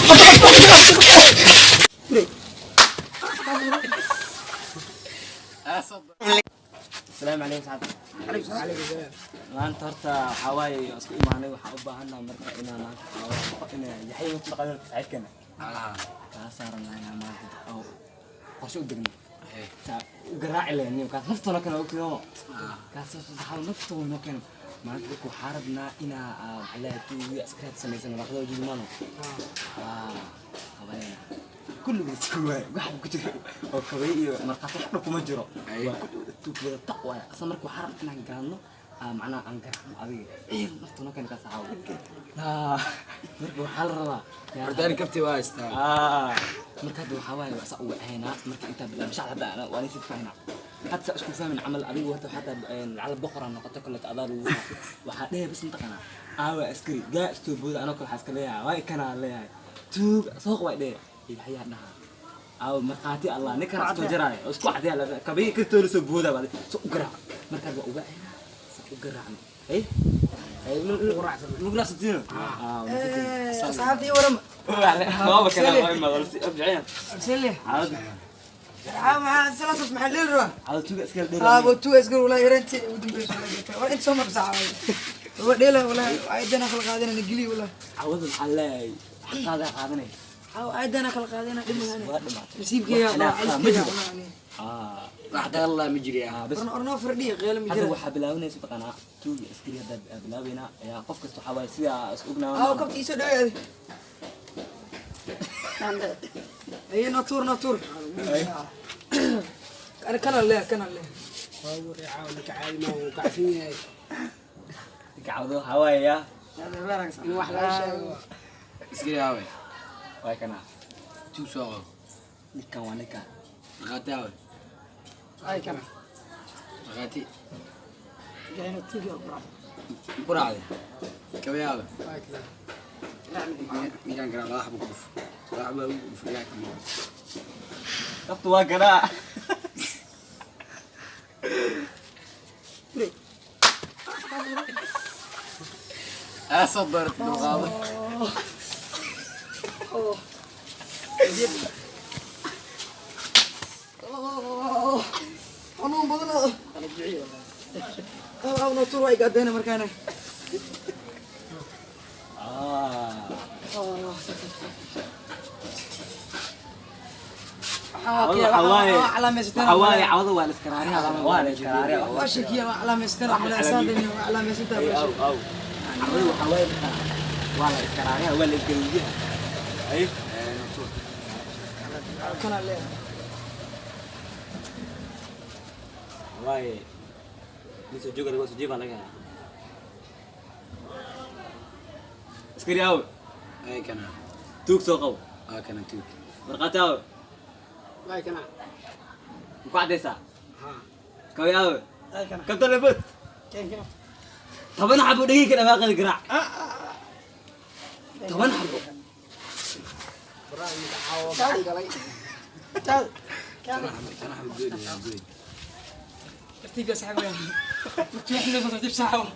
Asalaamu calaykum saxaabta. Maanta horta waxaa waaye waan isku imaanay. Waxaan u baahannaha marka inaan maanta inaan Yaxya ma taqaanaa saaxiibkeena kaa saaranaa inaan maanta oo qorshe u degno saa u garaaci lahayn kaas naftuna kana ogtido kaas saxaab naftuna noo keeno. Maanta dadku waxaa rabnaa inaa maxaa lahayaa tuugiya askaraad samaysano maqdada ujeedmaano qabanayna kulligood isku waay wax ku jiro oo kabay iyo markhaati wax dhan kuma jiro, waa kulli wada tuug wada taq waay. Asla marka waxaa rabta inaan gaadno, macnaha aan garaacno adiga ciil nafta noo keena kaas caawa. Marka waxaa la rabaa Hortaani kabti waa haystaa. Marka hadda waxaa waaye waa saa u wacaynaa. Marka intaa bilaab shacab hadda waa nisi fahnaa, hadda saa isku fahmin camal. Adigu horta waxaa taa lacala boqoraa noqoto kaleeto adaa lagu waxaa dhehe bas mataqaanaa aawa askari gaa istoo booda anoo kale waxaa iska leeyahay waay kanaa leeyahay tuug sooq waay dhehe ilaxyaa dhaha aawa markhaati allah ninkan istoo jaraayo oo isku cadaya kabii kartoo la soo booda baad soo u garaac. Marka hadda waa uwacaynaa saa u garaacno hey nugu raacsantiino. Asxaabtii warama. Waaba kana waa imaado si abjaceen. Sele. Caawada. Maxaa salaasas maxaa dheeli rabaa? Caawada tuuga iska dheer. Aa tuuga iska walaa yaranti ugu dambaysa war inta soo marsa caawa waa dheela walaa aydana kala qaadana gili walaa. Caawada maxaa leeyahay xaqaadaa qaadanay. Caawa aydana kala qaadana dhimaana. Waa dhamaatay. Nasiibkeyga. Wax khilaaf ma jiro. Wax dagaal ma jiriya. Bas. Ornoo fardhiya qeelo ma hadda jira. Waxaa bilaabanaysa taqaanaa tuuga askari hadda bilaabaynaa ayaa qof kasta waxaa waaye sidaa is ognaa. Aawa kabta iisoo dhaweey aye noo tuur noo tuur. Ana kana leh kana leh. Ninka caadi ma uu kacsan yahay. Caawada waxaa waaye yaa In wax laga sheego. Askari aawe. Waay kana. Tuug soo qabo. Ninkan waa ninkan. Markhaati aawe. Ay kana. Markhaati. Jahina tuuga qurac. Ku raacday. Kabay aawe. Ninkan garaa laba xabo ku dhuf. Laba xabo ugu dhuf ilaa kama. Naftu waa garaa. Soo dooratay dulqaado. Xanuun badan oo aw noo tuur waa igaadayna markaana. Waxaa waaye caawada waa la iskaraariyaa waa la iskaraariyaa. Waa shakiya waa calaamaysateen waa calaamaysantaa. Aw aw caawada waxaa waaye waa la iskaraariyaa waa la isgaruujiyaa ay. Kana leeyahay. Waaye nin soo jooga laga soo jiibaa laga helaa askari aawe. Ay kana. Tuug soo qabo. Aa kana tuug. Markhaati aawe. Ay kana. Maku caddaysaa kabi aawe kabta lebod 10 xabo dhegeyka dhawaaqada garaac 10 xabo. Kana xabo good yaa good. ترتيب يا صاحبي مرتاح ترتيب ساعة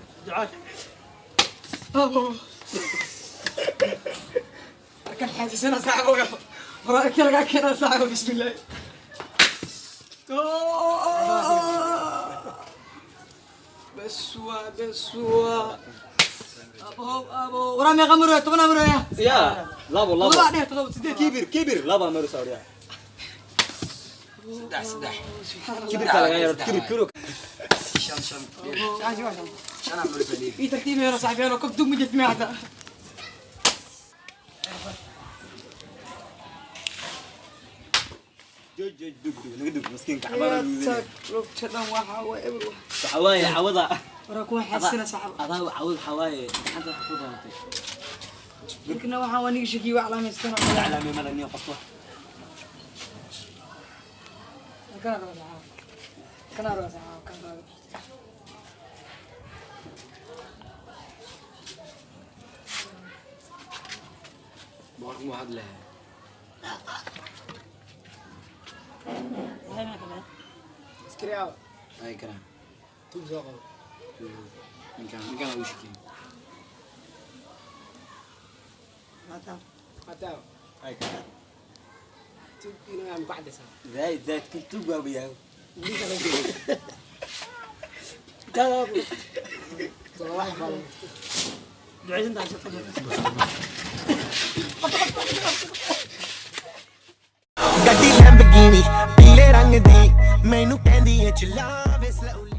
أبو كان حاسس أنا ساعة وراك كان ساعة بسم الله بس هو بس هو أبو أبو ورامي غمرة طبعا غمرة يا ya labo labo. طلع عليه طلع سيدي. Kibir kibir laba maru sauriya. Saddex saddex. Kibirka laga yaro kibir kibir. Shan shan. Shan xabo fadhiya. في ترتيب يا صاحبي أنا كنت دوم جت معك. Jooj jooj dug dug naga dug miskiinka cabaara. Waxa waxaa waaye cawada waraa kuwa xasina saxab. Adaa cawada waxaa waaye gacanta waxa ku doontay. Markana waxaan waa niga shakiye waa calaamaysan. Calaamay mala niyo qofka. Kana raba saxab kana raba saxab kana raba. Boqorku ma hadlahay. Askari aawa. Ay kana. Tuug soo qabo. Ninkan ninkan uu shakiyay. Ay ka. Tuug inuu yahay ku cadaysaa. Zaid zaid kan tuug baa yahay. Todoba xabaa lagu ducaysantahay ਗੱਡੀ ਲੈਂਬਗੀਨੀ ਪੀਲੇ ਰੰਗ ਦੀ, ਮੈਨੂੰ ਕਹਿੰਦੀ ਏ ਚਲਾਵੇ ਸਲੋਲੀ।